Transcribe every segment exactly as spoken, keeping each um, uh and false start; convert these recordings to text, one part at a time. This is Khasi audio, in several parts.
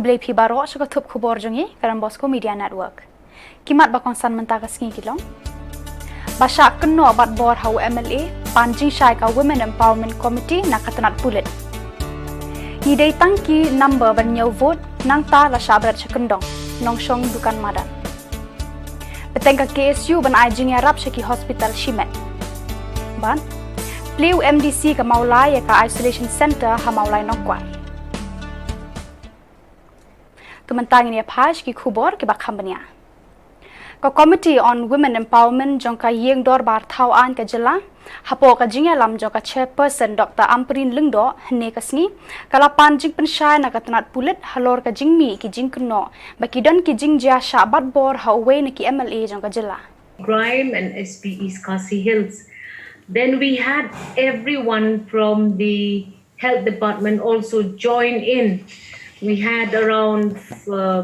Khublei phi baroh sha ka thup khubor jong ngi ka Don Bosco Media Network. Ki mat ba kongsan mynta ka sngi ki long: ba shah kynnoh bat bor ha u M L A pan jingshai ka Women Empowerment Committee na ka tnat pulit. Ngi dei tang ki number ban ñiew vote, nangta la shah bret sha kyndong, nongshong dukan madan. Bteng ka K S U ban ai jingïarap sha ki hospital shimet. Bad plie u M D C ka Mawlai ïa ka isolation center ha Mawlai Nongkwar. Te mynta ngin ïa phai sha ki khubor kiba kham bniah. Ka Committee on Women Empowerment jong ka Ïing Dorbar Thaw Aiñ ka Jylla, hapoh ka jingïalam jong ka Chairperson Doctor Ampareen Lyngdoh, hynne ka sngi ka la pan jingpynshai na ka tnat pulit halor ka jingmih ki jingkynnoh ba ki don ki jingjia shah bat bor ha uwei na ki M L A jong ka jylla. Crime and S P East Khasi Hills. Then we had everyone from the health department also join in. We had around uh,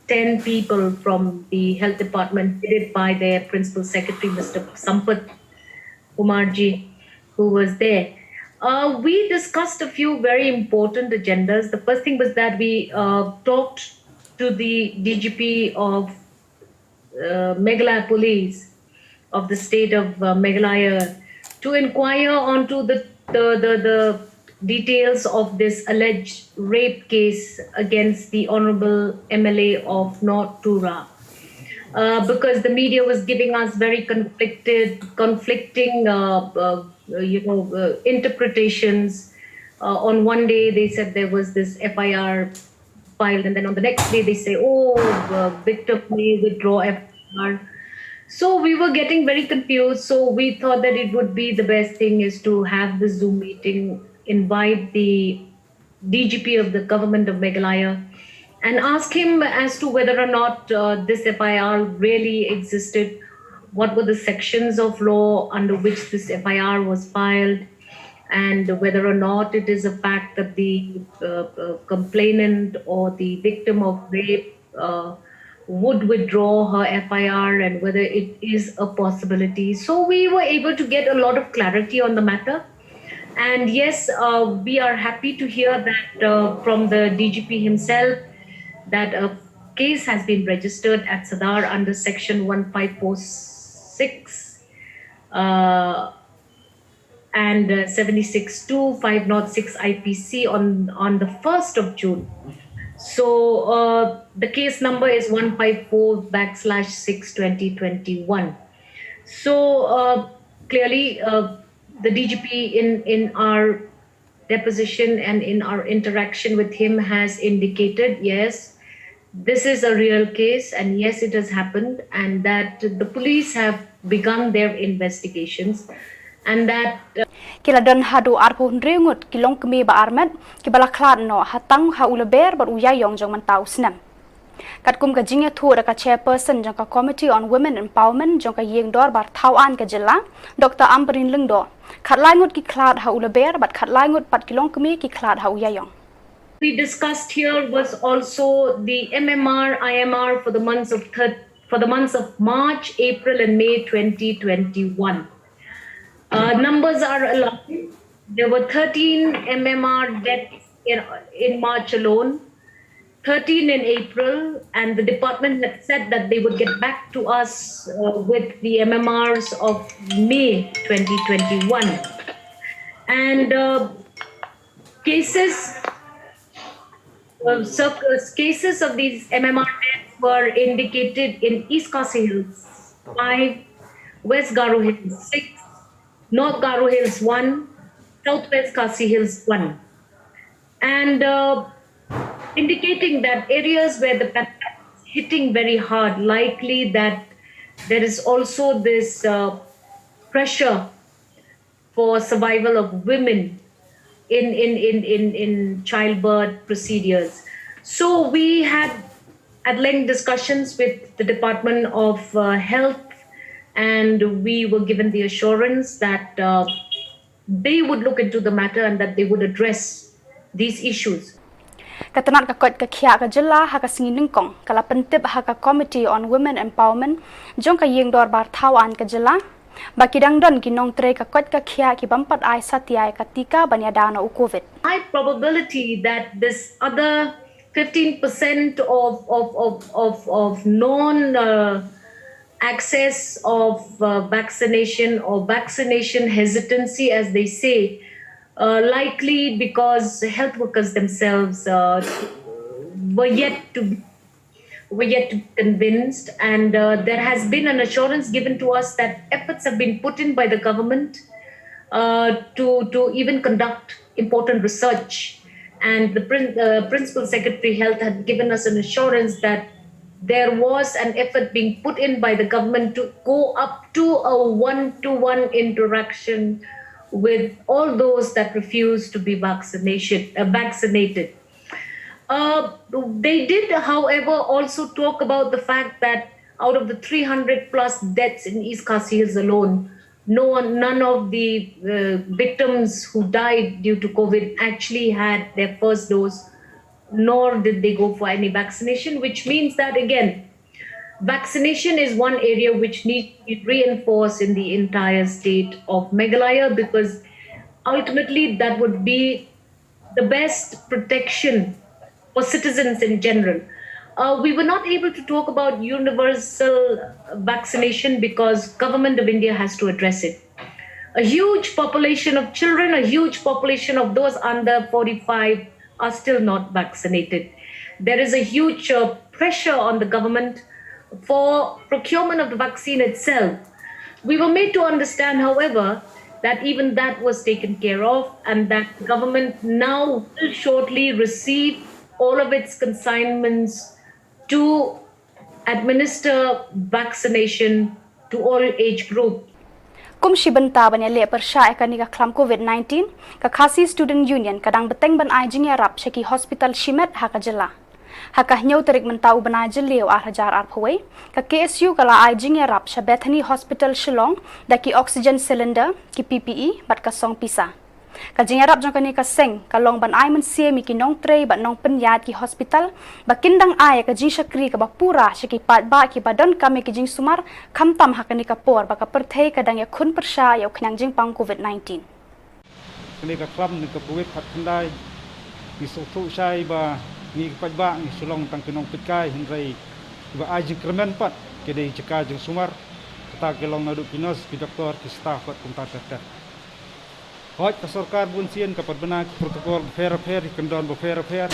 ten people from the health department, headed by their principal secretary, Mister Sampath Kumarji, who was there. Uh, we discussed a few very important agendas. The first thing was that we uh, talked to the D G P of uh, Meghalaya Police of the state of uh, Meghalaya to inquire onto the, the, the, the details of this alleged rape case against the Honorable M L A of North Tura. Uh, because the media was giving us very conflicted, conflicting, uh, uh, you know, uh, interpretations. Uh, on one day, they said there was this F I R filed, and then on the next day they say, "Oh, uh, victim may withdraw F I R." So we were getting very confused. So we thought that it would be the best thing is to have the Zoom meeting, invite the D G P of the government of Meghalaya and ask him as to whether or not uh, this F I R really existed, what were the sections of law under which this F I R was filed, and whether or not it is a fact that the uh, uh, complainant or the victim of rape uh, would withdraw her F I R and whether it is a possibility. So we were able to get a lot of clarity on the matter. And yes, uh, we are happy to hear that uh, from the D G P himself that a case has been registered at Sadar under section one five four six. Uh, and uh, seventy-six two five not six I P C on, on the first of June. So uh, the case number is one five four backslash six twenty twenty-one. So uh, clearly, uh, the D G P in, in our deposition and in our interaction with him has indicated, yes, this is a real case, and yes, it has happened, and that the police have begun their investigations, and that uh, ki la don haduh arphew hynriew ngut ki longkmie ba armet kiba la khlad noh ha tang ha u lber bad u ïaïong jong mynta u snem. Katkum ka jingïathuh da ka chairperson jong ka Committee on Women Empowerment jong ka Ïing Dorbar Thaw Aiñ ka Jylla, Doctor Ampareen Lyngdoh, khatlai ngut ki khlad ha u lber bad khatlai ngut pat ki longkmie ki khlad ha u ïaïong. We discussed here was also the M M R, I M R for the months of thir- for the months of March, April, and May twenty twenty-one. Uh, numbers are alarming. There were thirteen M M R deaths in, in March alone, thirteen in April, and the department had said that they would get back to us uh, with the M M Rs of May twenty twenty-one. And uh, cases uh, circ- uh, cases of these M M R deaths were indicated in East Khasi Hills, five, West Garo Hills, six, North Garo Hills, one, Southwest Khasi Hills, one. And uh, indicating that areas where the pandemic is hitting very hard, likely that there is also this uh, pressure for survival of women in, in, in, in, in childbirth procedures. So we had at length discussions with the Department of uh, Health, and we were given the assurance that uh, they would look into the matter and that they would address these issues. Ka tnat ka koit ka khiah ka jylla ha ka sngi nyngkong ka la pyntip ha ka Committee on Women Empowerment jong ka Ïing Dorbar Thaw Aiñ ka jylla ba ki dang don ki nongtrei ka koit ka khiah ki bym pat ai satia ïa ka tika ban ïada na u Covid. High probability that this other fifteen percent of, of, of, of, of non uh, access of uh, vaccination or vaccination hesitancy, as they say, uh, likely because health workers themselves uh, were yet to were yet to be convinced, and uh, there has been an assurance given to us that efforts have been put in by the government uh, to to even conduct important research. And the prin- uh, principal secretary health had given us an assurance that there was an effort being put in by the government to go up to a one-to-one interaction with all those that refuse to be vaccination uh, vaccinated. Uh, they did, however, also talk about the fact that out of the three hundred plus deaths in East Khasi Hills alone, no one, none of the uh, victims who died due to COVID actually had their first dose, nor did they go for any vaccination, which means that again, vaccination is one area which needs to be reinforced in the entire state of Meghalaya, because ultimately that would be the best protection for citizens in general. Uh, we were not able to talk about universal vaccination because Government of India has to address it. A huge population of children, a huge population of those under forty-five are still not vaccinated. There is a huge uh, pressure on the government for procurement of the vaccine itself. We were made to understand, however, that even that was taken care of and that the government now will shortly receive all of its consignments to administer vaccination to all age group. Kum shi bynta ban ïaleh pyrshah ïa kane ka khlam COVID nineteen, ka Khasi Student Union ka dang bteng ban ai jingïarap sha ki hospital shimet ha ka jylla. Ha ka hynñiew tarik mynta u bnai Jylliew ar hajar arphew wei, ka K S U ka la ai jingïarap sha Bethany Hospital Shillong da ki oxygen cylinder, ki P P E bad ka song pisa. Ka jingïarap jong kane ka seng ka long ban ai mynsiem ïa ki nongtrei bad nongpynïaid ki hospital ba kin dang ai ïa ka jingshakri kaba pura sha ki paidbah kiba donkam ïa ki jingsumar, khamtam ha kane ka por ba ka pyrthei ka dang ïakhun pyrshah ïa u khñiang jingpang COVID nineteen. Kane ka khlam ne ka COVID khatkhyndai, ngi sngewthuh shai ba ngi ki paidbah ngi shu long tang ki nongpeitkai, hynrei kiba ai jingkyrmen pat ki dei jaka jingsumar, kata ki long naduh ki nurse, ki doktor, ki staff bad kumta ter ter. Hooid, ka sorkar bunsien ka pynbna ki protocol bapher bapher, ki kyndon bapher bapher.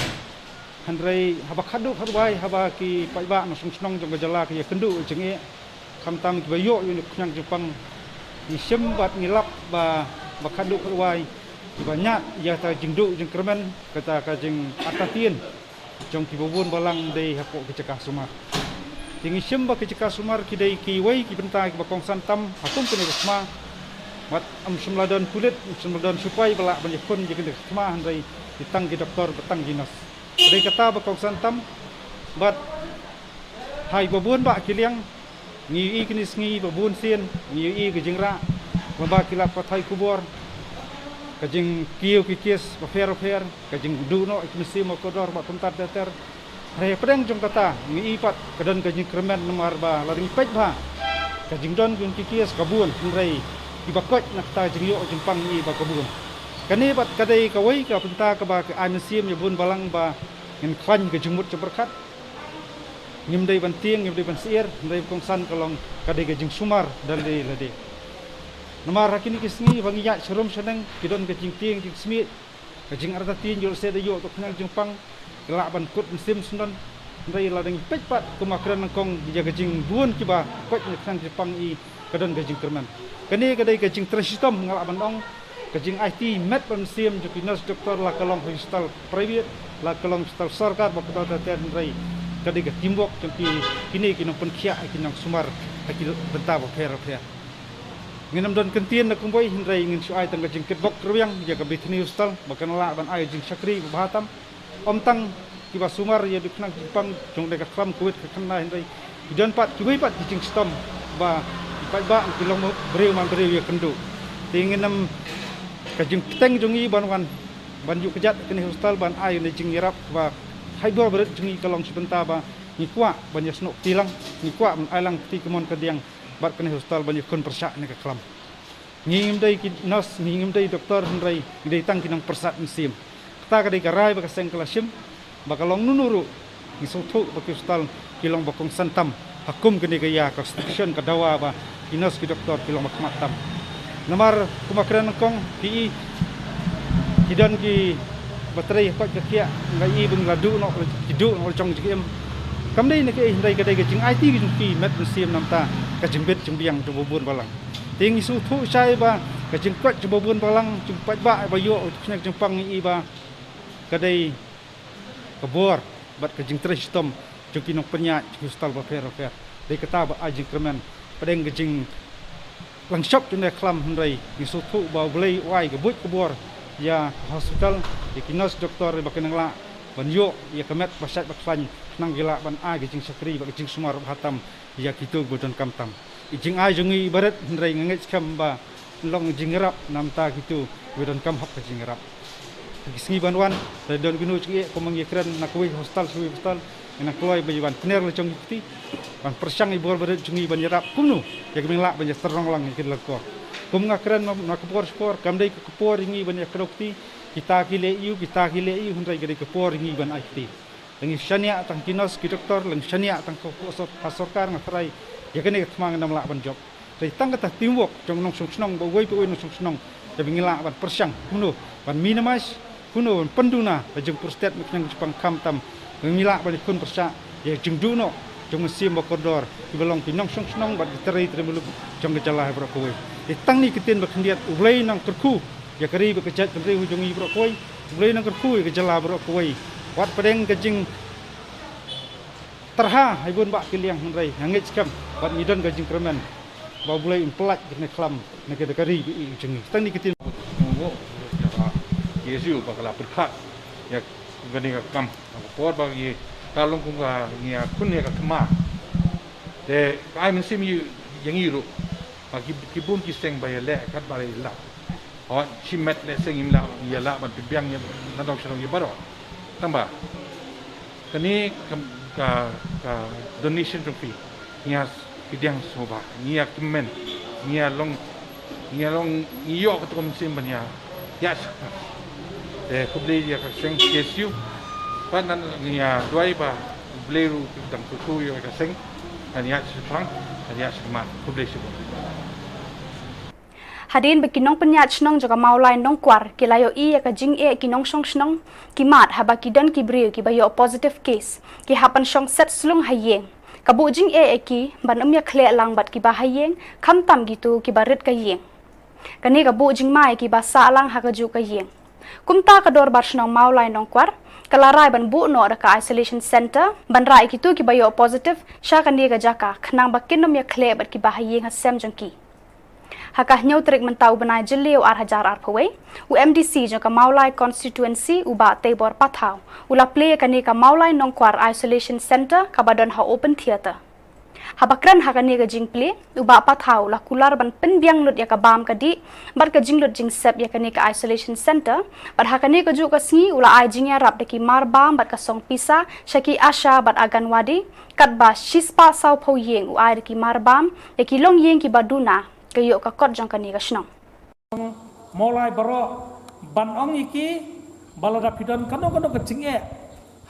Hynrei haba khadduh khadwai, haba ki paidbah na shnong shnong jong ka jylla ki ïakynduh jingeh, khamtam kiba ïoh ïa une u khñiang jingpang, ngi shim bad ngi lap ba, ba khadduh khadwai kiba ñiah ïa kata ka jingduh jingkyrmen, kata ka jingartatien jong kiba bun balang dei hapoh ki jaka sumar. Te ngi shim ba ki jaka sumar ki dei kiwei ki bynta kiba kongsan tam ha kum kane ka sma. Bad ym shym la don pulit, ym shym la don sipai ba lah ban ïakhun ïa kane ka sma, hynrei ki tang ki doktor bad tang ki nurse. Ka dei kata ba kongsan tam. Bad ha kiba bun bah ki liang, ngi ïohi kine ki sngi ba bun sien ngi ïohi ka jingrah, ba ki la pathai khubor, ka jingkiew ki kes bapher bapher, ka jingduh noh ïa ki mynsiem bakordor bad kumta ter ter. Hynrei hapdeng jong kata ngi ïohi pat ka don ka jingkyrmen namar ba lada ngi peit bha, ka jingdon jong ki kes ka bun, hynrei kiba koit na kata ka jingïoh jingpang ngi ïohi ba ka bun. Kane pat ka dei kawei ka bynta kaba ka ai mynsiem ïa bun balang ba ngin khlaiñ ka jingmut jingpyrkhat. Ngim dei ban tieng, ngim dei ban syier, hynrei ba kongsan ka long ka dei ka jingsumar da lade lade. Namar ha kine ki sngi ba ngi ïaid sharum shaneng, ki don ka jingtieng jingsmiej, ka jingartatien, ïoh lehse da ïoh ka khñiang jingpang, ki lah ban kut mynsiem syndon. Hynrei lada ngi peit pat kum ka kren nyngkong ïa ka jingbun kiba koit na ka khñiang jingpang, i ka don ka jingkyrmen. Kane ka dei ka jingtrei shitom, nga lah ban ong, ka jingaiti met bad mynsiem jong ki nurse doktor, la ka long ha ki hospital private, la ka long hospital sorkar bad kumta ter ter, hynrei ka dei ka teamwork jong ki, kine ki nongpynkhiah, ki nongsumar ha ki bynta bapher bapher. Ngin ym don kyntien na kumwei, hynrei ngin shu ai tang ka jingkitbok kyrwiang ïa ka Bethany Hospital ba kan lah ban ai jingshakri ba bha tam. Ym tang kiba sumar ïa u khñiang jingpang jong kane ka khlam COVID khatkhyndai, hynrei ki don pat kiwei pat ki jingshitom ba ki paidbah ki long briew man briew ïakynduh. Te ngin ym, ka jingbteng jong ngi ban wan ban ïuh kjat kane ka hospital ban ai kane ka jingïarap ba hynrei bor barit jong ngi ka long shi bynta ba ngi kwah ban ïasnoh kti lang, ngi kwah ban ai lang kti kamon kadiang bad kane ka hospital ban ïakhun pyrshah ïa kane ka khlam. Ngi ngim dei ki nurse, ngi ngim dei doktor, hynrei ngi dei tang ki nongpyrsad mynsiem. Kata ka dei ka rai ba ka seng ka la shim. Ba ka long nunu ruh, ngi sngewthuh ba ki hospital ki long ba kongsan tam ha kum kane ka ïa ka constitution ka dawa ba ki nurse ki doktor ki long ba khmat tam. Namar kum nga kren nyngkong, ki i ki don ki ba trei ha koit ka khiah, nga i ba ngi la duh noh, ki duh noh jong jingim. Kam dei na ki i, hynrei ka dei ka jingaiti ka jong ki met mynsiem namar ka jingbit jingbiang jong ba bun balang. Te ngi sngewthuh shai ba ka jingkoit jong ba bun balang, jingpaidbah ba ïoh u khñiang jingpang, ngi i ba ka dei ka bor bad ka jingtrei shitom jong ki nongpynïaid jong ki hospital bapher bapher. Dei kata ba ai jingkyrmen, pdeng ka jinglangshoh jong ka khlam, hynrei ngi sngewthuh ba U Blei u ai ka buit ka bor ïa ka hospital, ïa ki nurse doktor ba kin nang lah ban ïoh ïa ka met ba shait ba khlaiñ, khnang ki lah ban ai ka jingshakri bad ka jingsumar bha tam ïa kito ba donkam tam. I jingai jong ngi i barit, hynrei nga ngeit skhem ba long jingïarap namar kito ba donkam hok ka jingïarap. Ha ki sngi ban wan, da don kino jingeh, kum ngi ïakren na kawei hospital sha kawei hospital, ngi nang kloi ba ïa ban pynïar la jong ki kti, ban pyrshang i bor barit jong ngi ban ïarap kumno ïa ka meng lah ban ïa tyrong lang ïa ki lyngkor. Kum nga kren na, na ka por sha ka por, kam dei ka por ïa ngi ban ïa kdew kti, kita ki leh ïa u, kita ki leh ïa u, hynrei ka dei ka por ïa ngi ban ai kti. La ngi shaniah tang ki nurse ki doktor, la ngi shaniah tang ka, ka sor-, ka sorkar, nga trai ïa kane ka thma ngam lah ban jop. Dei tang kata teamwork jong nongshong shnong, ba uwei pa uwei nongshong shnong, da ba ngi lah ban pyrshang kumno ban minimize, kumno ban pynduna ka jingpur stet, mih khñiang jingpang, khamtam ba ngi lah ban ïakhun pyrshah ïa ka jingduh noh jong mynsiem ba kordor, kiba long ki nongshong shnong bad ki trai trai muluk jong ka jylla baroh kawei. Dei tang kine ki ktien ba khyndiat, U Blei un nang kyrkhu ïa ka ri bad ka jaitbynriew jong ngi baroh kawei. U Blei un nang kyrkhu ïa ka jylla baroh kawei. Wat pdeng ka jingtyrha ha bun bah ki liang, hynrei nga ngeit skhem bad ngi don ka jingkyrmen ba U Blei un pyllait kane ka khlam na ka, ka ri ba ïeit jong ngi. Tang kine ki ktien. K S U ba ka la pyrkhat ïa kane ka kam, ka por ba ngi, ka long kum ka ngi ïakhun ïa ka khmat. Te ka ai mynsiem ïa ngi ruh ba ki, ki bun ki seng ba ïaleh katba ïaleh. Hooid, shimet lehse ngim lah, ïa lah ban pynbiang ïa na dong sha dong ïa baroh. Tang ba kane ka, ka, ka donation jong phi, ngi ïa pdiang sngewbha, ngi ïa kmen, ngi ïa long, ngi ïa long, ngi ïoh katkum mynsiem ban ïa, ïa shakri. Te khublei ïa ka seng K S U. Pat ngan ïa duwai ba U Blei ruh un dang kyrkhu ïa ka seng, ngan ïa shaphrang, ngan ïa shakmat. Khublei shibun. Hadien ba ki nongpynïaid shnong jong ka Mawlai Nongkwar ki la ïohi ïa ka jingeh ki nongshong shnong, ki mad haba ki don ki briew kiba ïoh positive case, ki hap ban shong set slung ha ïing. Ka buh jingeh ïa ki ban ym ïakhleh lang bad kiba ha ïing, khamtam kito kiba rit ka ïing. Kane ka buh jingma ïa kiba sah lang ha kajuh ka ïing. Kumta ka Dorbar Shnong Mawlai Nongkwar ka la rai ban buh noh da ka isolation center ban rah ïa kito kiba ïoh positive sha kane ka jaka, khnang ba kin ym ïakhleh bad kiba ha ïing ha sem jong ki. Ha ka hynñiew tarik mynta u bnai Jylliew ar hajar arphew wei, u M D C jong ka Mawlai constituency, u Bah Teibor Pathaw, u la plie ïa kane ka Mawlai Nongkwar Isolation Center kaba don ha open theatre. Haba kren ha kane ka jingplie, u Bah Pathaw u la kular ban pynbiang lut ïa ka bam ka dih bad ka jinglut jingsep ïa kane ka isolation center, bad ha kane kajuh ka sngi u la ai jingïarap da ki mar bam bad ka song pisa sha ki ASHA bad Anganwadi, katba shispah sawphew ïing u ai da ki mar bam ïa ki longïing kiba duna ka ïoh ka kot jong kane ka shnong. Mawlai baroh ban ong ïa ki ba lada phi don kano kano ka jingeh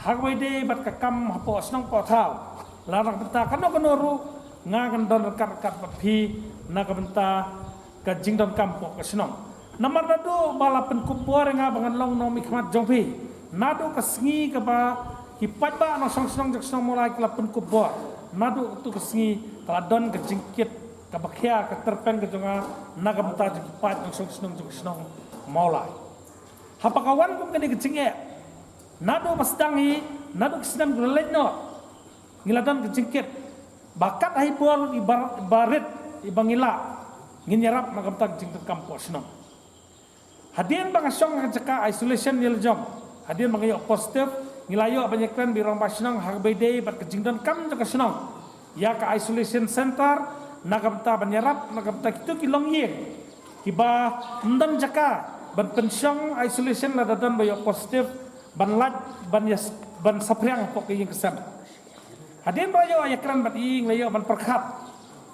ha kaba ïadei bad ka kam hapoh shnong poh thaw, lada ka bynta kano kano ruh, nga ngan don ryngkat ryngkat bad phi na ka bynta ka jingdonkam hapoh ka shnong. Namar naduh ba la pynkup bor ïa nga ba ngan long u nongmihkhmat jong phi, naduh ka sngi kaba ki paidbah nongshong shnong jong ka shnong Mawlai ki la pynkup bor, naduh katu ka sngi ka la don ka jingkit kaba khia, ka tyrpeng ka jong nga na ka bynta jong ki paid nongshong shnong jong ka shnong Mawlai. Haba ka wan kum kane ka jingeh, naduh ba sdang hi, naduh ka snem ka la leit noh, ngi la don ka jingkit ba kat ha i bor iba, iba rit iba ngi lah, ngin ïarap na ka bynta ka jingdonkam hapoh shnong. Hadien ba nga shong ha ka jaka isolation ïa la jong, hadien ba nga ïoh positive, ngi la ïoh ban ïakren bad i rangbah shnong ha kaba ïadei bad ka jingdonkam jong ka shnong ïa ka isolation center, na ka bynta ban ïarap na ka bynta kito ki longïing kiba ym don jaka ban pynshong isolation lada don ba ïoh positive, ban lait ban ïa, ban saphriang hapoh ka ïing ka sem. Hadien ba la ïoh ïakren bad i, ngi la ïoh ban pyrkhat,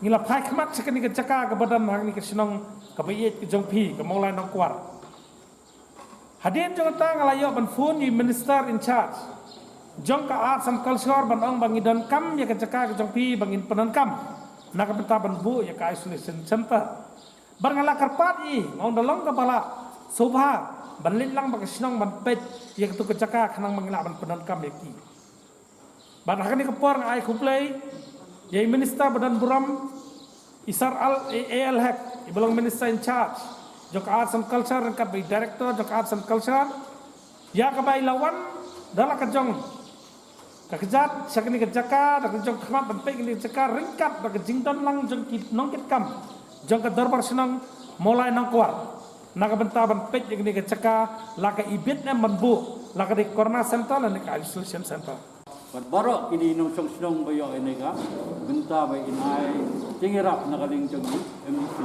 ngi la phai khmat sha kane ka jaka kaba don ha kane ka shnong kaba ïeit ka jong phi, ka Mawlai Nongkwar. Hadien jong kata nga la ïoh ban phone ïa i minister in charge, jong ka Arts and Culture ban ong ba ngi donkam ïa ka jaka ka jong phi ba ngin pyndonkam na ka bynta ban buh ïa ka isolation center. Bad nga la kyrpad ïa i, nga ong da long kaba la sngewbha ban leit lang bad ka shnong ban peit ïa katu ka jaka khnang ba ngi lah ban pyndonkam ïa ki. Bad ha kane ka por nga ai khublei ïa i minister ba don burom, i Sir Al, i A L Hek, iba long minister in charge jong ka Arts and Culture ryngkat bad i director jong ka Arts and Culture, ïa kaba i la wan da la ka jong ka kjat sha kane ka jaka, da ka jong ka khmat ban peit kane ka jaka ryngkat bad ka jingdon lang jong ki nongkitkam jong ka Dorbar Shnong Mawlai Nongkwar na ka bynta ban peit ïa kane ka jaka, la ka ibit ne ban buh, la ka dei corona center lane ka isolation center. Bad baroh kine ki nongshong shnong ba ïoh ïa kane ka bynta ba in ai jingïarap na ka liang jong i M D C.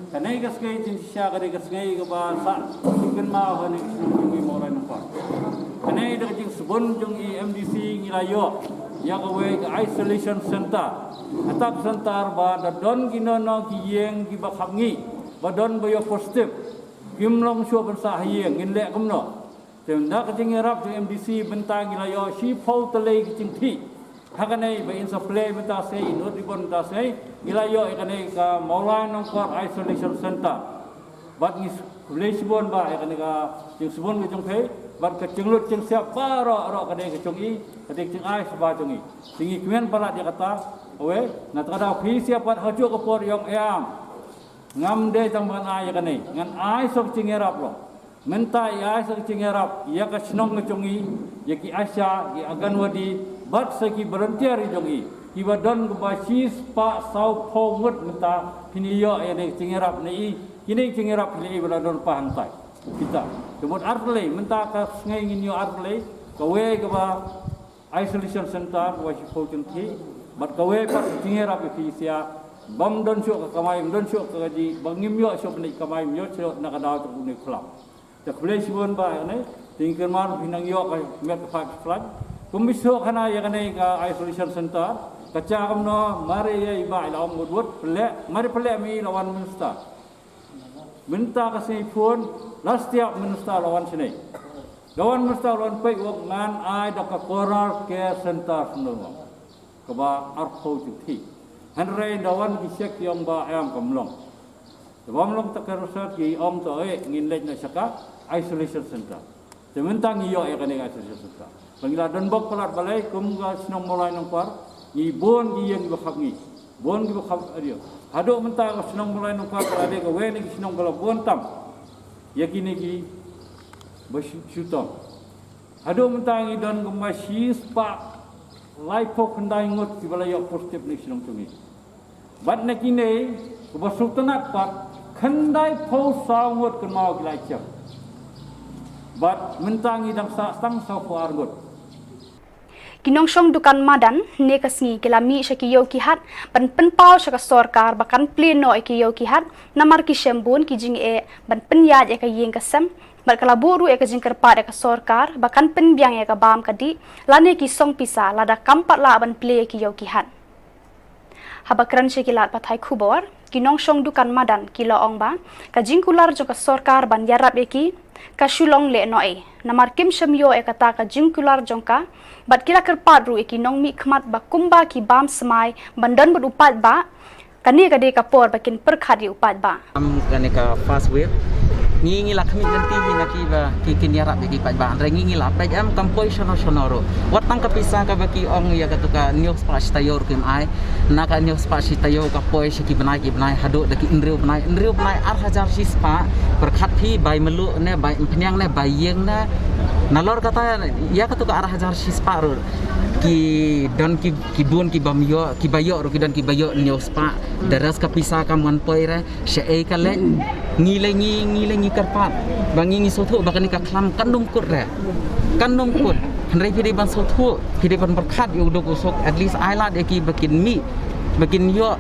Kane ka sngi jingshisha ka dei ka sngi kaba sah jingkynmaw ha kane ka shnong jong i Mawlai Nongkwar. Kane da ka jingsbun jong i M D C ngi la ïoh ïa kawei ka isolation center. Kata ka center ba da don kino kino ki ïing kiba khapngi, ba don ba ïoh positive, kim long shuh ban sah ha ïing, ngin leh kumno? Te na ka jingïarap jong M D C mynta ngi la ïoh shiphew tylli ki jingthih. Ha kane ba in sa plie mynta sngi, in ud ribbon mynta sngi, ngi la ïoh ïa kane ka Mawlai Nongkwar Isolation Center. Bad ngi khublei shibun bah ïa kane ka jingsbun ka jong phi bad ka jinglut jingsiap baroh baroh kane ka jong i, ka dei ka jingai sngewbha jong i. Te ngi kmen palat ïa kata, kawei, na kata ka daw phi siap pat ha kajuh ka por ïong em. Ngam dei tang ban ai ïa kane, ngan ai sa ka jingïarap ruh. Mynta i ai sa ka jingïarap ïa ka shnong ka jong i, ïa ki ASHA, ki Anganwadi, bad sa ki volunteer i jong i, kiba don kumba shispah sawphew ngut mynta, phin ïoh ïa kane ka jingïarap na i, kine ki jingïarap phi la i ba la don pa hangtai. Kita. Te mut artylli, mynta ka sngi ngin ïoh artylli, kawei kaba isolation center, kawei shiphew jingthih, bad kawei pat jingïarap ïa phi sha, bym don shuh ka kamai, bym don shuh ka kajih, ba ngim ïoh shuh bniah kamai, ngim ïoh shuh na ka daw jong une u khlam. Te khublei shibun bah ïa kane, te ngi kyrmen phi nang ïoh ka met ka phad ka phlad. Kumba shuh khana ïa kane ka isolation center, ka jia kumno, mar ïa i bah i la ong wut wut, pynleh, mar ïa pynleh ma i la wan minister. Mynta ka sngi phone, la stiap minister la wan shane. La wan minister la wan peit, u ong ngan ai da ka corner care center shnong. Kaba arphew jingthih. Hynrei da wan ki check ki ong ba em kam long. Te bym long ta ka result ki ong to eh ngin leit noh sha ka isolation center. Te mynta ngi ïoh ïa kane ka isolation center. Ba ngi la don bok palat balei kum ka shnong Mawlai Nongkwar, ngi bun ki ïing kiba khapngi. Bun kiba khap area. Haduh mynta ka shnong Mawlai Nongkwar ka la dei kawei na ki shnong ba la bun tam ïa kine kiba shu, shu tong. Haduh mynta ngi don kumba shispah laiphew khyndai ngut kiba la ïoh positive na ki shnong jong ngi. Bad na kine, kaba sngewtynnat pat, khyndaiphew saw ngut kynmaw ki la jem. Bad mynta ngi dang sah tang sawphew ar ngut. Ki nongshong dukan madan, ne ka sngi ki la mih sha ki ïew ki hat, ban pynpaw sha ka sorkar, ba kan plie noh ïa ki ïew ki hat, namar ki shem bun ki jingeh, ban pynïaid ïa ka ïing ka sem, bad ka la buh ruh ïa ka jingkyrpad ïa ka sorkar, ba kan pynbiang ïa ka bam ka dih, lane ki song pisa, lada kam pat lah ban plie ïa ki ïew ki hat. Haba kren sha ki lad pathai khubor, ki nongshong dukan madan ki la ong ba, ka jingkular jong ka sorkar ban ïarap ïa ki, ka shu long lehnohei. Namar kim shym ïoh ïa kata ka jingkular jong ka, bad ki la kyrpad ruh ïa ki nongmihkhmat ba kumba ki bam smai, ban don bad u paidbah, kane ka dei ka por ba kin pyrkhat ïa u paidbah. Am kane ka first wave. Ngi ngi la khmih lynti hi na ki ba ki kin ïarap ïa ki paidbah. Hynrei ngi ngi la peit em kam poi shano shano ruh. Wat tang ka pisa kaba ki ong ïa katu ka hynñiew spah shi taïew ruh kim ai. Na ka hynñiew spah shi taïew ka poi sha ki bnai ki bnai haduh da ki hynriew bnai. Hynriew bnai ar hajar shi spah. Pyrkhat phi bai mluh ne bai umphniang ne bai ïeng ne. Nalor kata ïa katu ka ar hajar shi spah ruh. Ki don ki, ki bun ki bym ïoh, kiba ïoh ruh ki don kiba ïoh hynñiew spah. The rest ka pisa kam wan poi re. Shaei ka leh, ngi leh ngi, ngi leh ngi kyrpad. Ba ngi ngi sngewthuh ba kane ka khlam kan ym kut re. Kan ym kut. Hynrei phi dei ban sngewthuh, phi dei ban pyrkhat ïa u duk u suk, at least ai lad ïa ki ba kin mih, ba kin ïoh,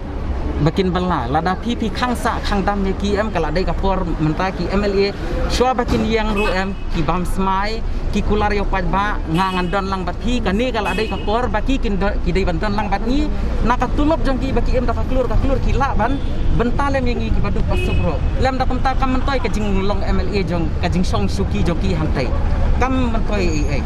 ba kin bylla. Lada phi phi khang sah khang dam ïa ki em, ka la dei ka por mynta ki M L A shuwa ba kin ïeng ruh em. Ki bam smai, ki kular ïa u paidbah, nga ngan don lang bad phi, kane ka la dei ka por ba ki kin don, ki dei ban don lang bad ngi. Na ka tulop jong ki ba ki im da ka klur ka klur ki lah ban bynta lem ïa ngi kiba duk ba suk ruh. Lem da kumta kam myntoi ka jinglong M L A jong, ka jingshong shuki jong ki hangtai. Kam myntoi ei ei.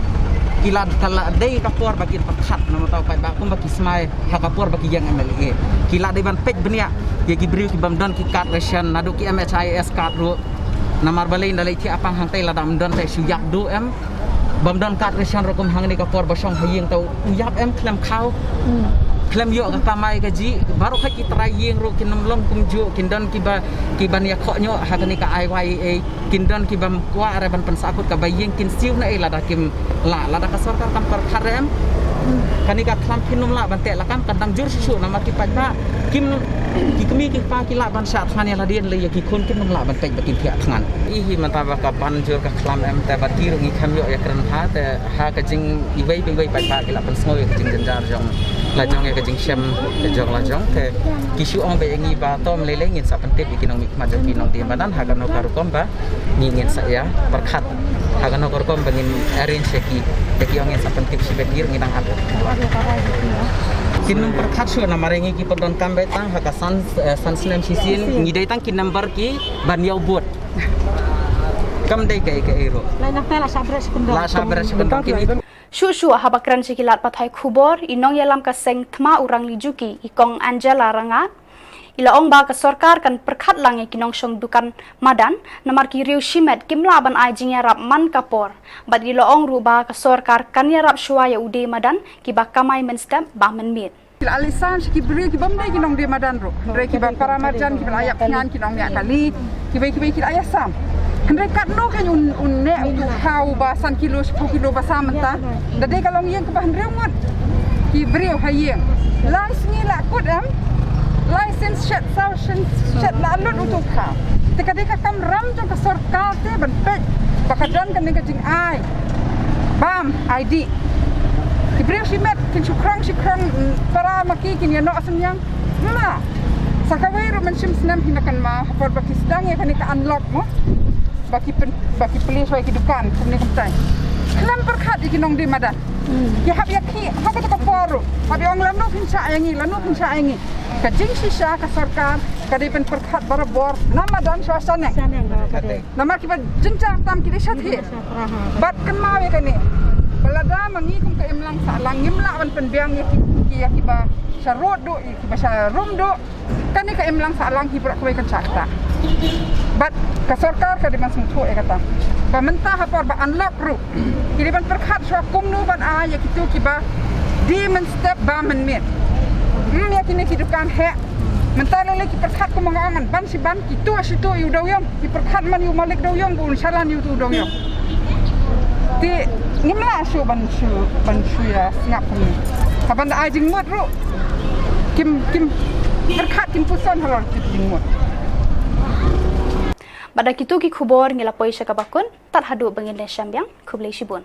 Ki la, ka la dei ka por ba kin pyrkhat namar tau paidbah kumba ki smai ha ka por ba ki ïeng M L A. Ki la dei ban peit bniah ïa ki briew ki bym don ki card ration, naduh ki M H I S card ruh. Namar balei, ynda leit thiah pang hangtei lada ym don te shu ïap duh em. Bym don card ration ruh kum hangne ka por ba shong ha ïing te u ïap em, khlem khaw. Khlem ïoh ka kamai kajih, baroh ki trai ïing ruh kin ym long kumjuh, kin don kiba, kiban ïa khoh ñiuh ha kane ka I Y A. Kin don kiba ym kwah re ban pynsahkut kaba ïing, kin siew na ei lada kim lah, lada ka sorkar kam pyrkhat re em. Kane ka khlam phin ym lah ban teh lakam, kan dang jur shuh shuh namar ki paidbah kim, ki kmie ki kpa ki lah ban shah thngan ïa lade, lei ïa ki khun kin ym lah ban peit ba kin thiah thngan. I hi mynta ba ka ban jur ka khlam em, te ba ti ruh ngi khlem ïoh ïa kren bha, te ha ka jing iwei pa iwei paidbah ki la pynsngew ïa ka jingjynjar jong la jong, ïa ka jingshem jong la jong, te ki shu ong ba ïa ngi ba to ym lei lei ngin sa pyntip ïa ki nongmihkhmat jong ki nongdie madan ha kano ka rukom ba ngi ngin sa ïa pyrkhat ha kano ka rukom ba ngin arrange ïa ki, te ki ong ngin sa pyntip shibit, ngi ruh ngi dang ap. Kin ym pyrkhat shuh namar ïa ngi ki pyndonkam beit tang ha ka san, eh, san snem shisien, ngi dei tang ki number ki ban ïoh vote. Kam dei kaei kaei ruh. Lai nangta la shah bret sha kyndong. La shah bret sha kyndong. Kin Shuh shuh haba kren sha ki lad pathai khubor, i nongïalam ka seng thma u Rangli Juki, i Kong Angela Rangad, i la ong ba ka sorkar kan pyrkhat lang ïa ki nongshong dukan madan namar ki riew shimet kim lah ban ai jingïarap man ka por. Bad i la ong ruh ba ka sorkar kan ïarap shuwa ïa u die madan kiba kamai mynstep ba mynmiet. Ki la ïasam sha ki briew ki bym dei ki nongdie madan ruh. Hynrei kiba para marjan, kiba la ïap thngan, ki nongñiah kali, kiba, kiba ki la ïasam. Hynrei katno kein un, un neh uto u khaw ba san kilo, shiphew kilo ba sam mynta. Da dei ka longïing kaba hynriew ngut ki briew ha ïing. Lai sngi la kut em. Lai sien shet, saw sien shet la lut uto u khaw. Te ka dei ka kamram jong ka sorkar te ban peit ba ka don kane ka jingai bam aidih. Ki briew shimet kin shu khrong, shu khrong, mm, para ma ki kin ïa noh synñiang. Mla. Sa kawei ruh mynshem snem hi na kynmaw ha por ba ki sdang ïa kane ka unlock mo. Ba ki pyn, ba ki plie shuwa ïa ki dukan kumne kumtai. Khlem pyrkhat ïa ki nongdie madan. Ki hap ïa ki ha kata ka por ruh. Hap ïa ong lano phin shah ïa ngi, lano phin shah ïa ngi. Ka jingshisha ka sorkar ka dei ban pyrkhat barabor na madan shuwa shaneng. Shaneng, ha, ka dei. Namar kiba jynjar tam ki dei shathie. Bad kynmaw ïa kane, ba lada ma ngi kum ka imlang sahlang ngim lah ban pynbiang ïa ki, ki, ïa kiba sha rud duh, ïa kiba sha rum duh. Kane ka imlang sahlang hi baroh kawei kan shah ktah. Bad ka sorkar ka dei ban sngewthuh ïa kata. Ba mynta ha por ba unlock ruh, ki dei ban pyrkhat shuwa kumno ban ai ïa kito kiba die mynstep ba mynmiet. Hmm, ïa kine ki dukan heh. Mynta lei lei ki pyrkhat kumba nga ong, ban shi ban kito, shito ïa u dewïong. Ki pyrkhat man ïa u malik dewïong ba un shalan ïa uto u dewïong. Te ngim lah shuh ban shu, ban shu ïa sngap kumne. Haba da ai jingmut ruh kim, kim pyrkhat, kim puson halor ki jingmut. Bad da kito ki khubor ngi la poi sha kaba kut, tad haduh ba ngin ïashem biang, khublei shibun.